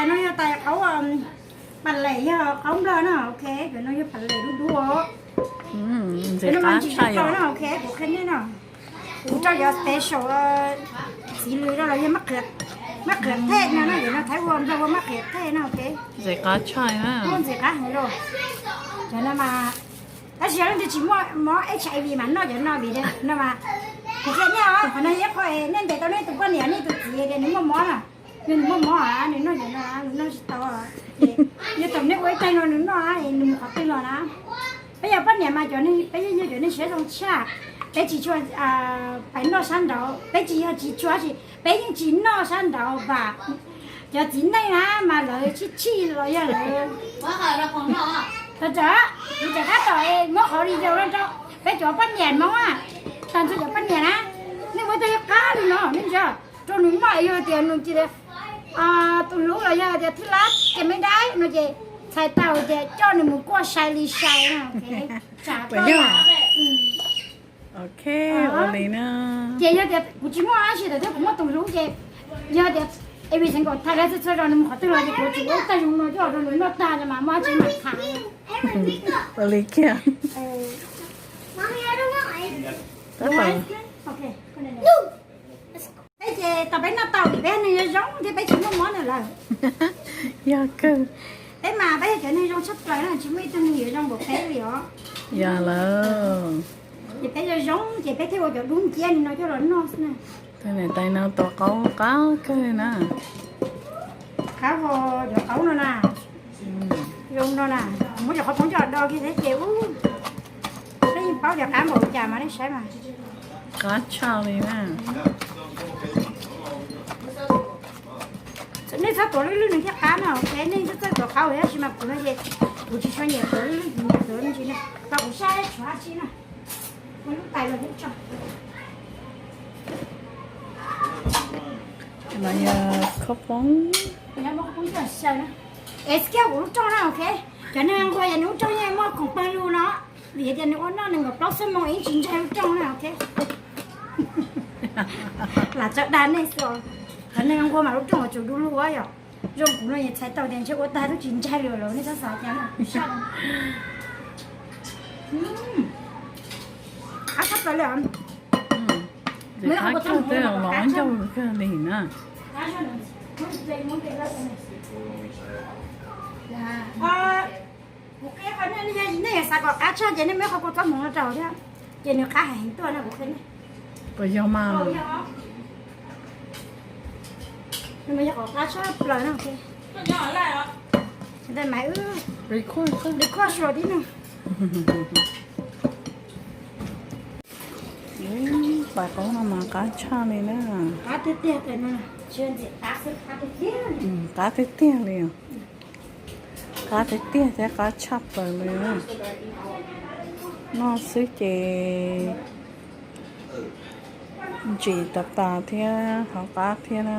No yog tais qaub, pam lem yog qaub nplog na, ok, cov no yog pam lem dub dub. Ntxim qab tshaj yom. Ok, kuv qhia nej no, kuv rau cov special txiv lws rau los yog maj qhiav thej no na, cov no Thaib ua nplog ua maj qhiav thej no, ok. Ntxim qab tshaj na. Ntxim qab heev los. Cov no mas tab sis yog leej twg tsis muaj mob HIV mas noj cov no vim no mas kuv qhia nej os, qhov no yog ib qho nej ntes tau nej tus poj niam nej tus txiv tias nws muaj mob na. Yog nws muaj mob a, nws noj cov no nws noj tsis tau. Ces yog thaum nej ua ib tais no nws noj, nws mus qhov twg los na. Peb yog poj niam mas cov, peb yeej yog cov neeg siab zoo tshaj. Peb tsis tshua pais noj sab nraud, peb tsis yog tsis tshua, tab sis peb yeej tsis noj sab nraud vam. Cov txiv neej na mas lawv sib chij los yog lawv, tawm, kuv tseem tab tom muab qhov li yau no rau peb cov poj niam Hmoob, tag nrho cov poj niam na, nej ua ib tais qab li no nej ntsia, rau nws noj, yog tias nws cia li tus hlub los yog tias thib lab ces me dab no ces txhais tau tias coj nws mus kuaj sai li sai no. Ok, ua li na. Ces yog tias kuv tsis muaj dab tsi tawm thiab kuv muaj tus hlub ces yog tias ev vi xeev nkaus thaij lawv txhua txhua zaus nws mus qhov twg los ces kuv tsuas ua ib tais zoo no coj rau nws noj tag no mas muaj dab tsi mam tham. Ua li kiag. Peb ces tau peb noj tau vim peb yog neeg zoo zoo thiab peb tsis muaj mob na lawm. Yog kawg. Peb mas peb yog cov neeg zoo tshaj plaws na, tsis muaj ib tug neeg yuav zoo npaum peb li os. Yog lawm. Ces peb zoo zoo ces peb thiaj ua cov dub nciab li no coj los noj xwb na. Tus niam tais no tua qaub qab kawg na. Qab, cov qaub no na. Zoo no na, muab cov qhov poob coj los do kiag thiab ces ub, peb yeej paub cov qab npaum li cas mas nej saib mas. Qab tshaj li na. Nej txhob tuav lwj lwj nws thiaj qab na, ok, nej txhob txawj tuav qaub tab sis mas kuv no ces kuv tsis tshua nyiam tuav lwj lwj, nyiam tuav me ntsis na, tau kuv saib tshuav dab tsi na. Ua lub tais los kuv tso. No yog khaub poob. Es kiag kuv lub rooj na, ok. Cov neeg nquag yog nws lub rooj yeej muaj khoom pawg lug no, vim tias nws ua noj nees nkaum plaub xuab moos ib tsis ntsaig lub rooj na, ok. Lam tso dag nej xwb. Cov neeg nquag mas lub rooj yuav tsum du lug yom. Zoo kuv no yeej txhais tau tias ntshe ua tag twb tsis ntsaig li lawm, nej txhob xav cas no, kuv saj. Qab tshaj plaws li os. Qab tshaj plaws los ncauj kawg li na. Kuv qhia qhov nej, nej yog xav kom qab tshaj ces nej muab qhov kua txob hmoov no rau thiab, ces nws qab heev tuaj no kuv qhia nej. Puas yog mas? Nws mas yog qhov qab tshaj plaws no. Record, record suav tib no. Tais qaub no mas qab tshaj li na. Qab tiag tiag li os. Qab tiag tiag thiab qab tshaj plaws li. Noj xwb ces ntsim tas tas thiab hauv qab thiab na.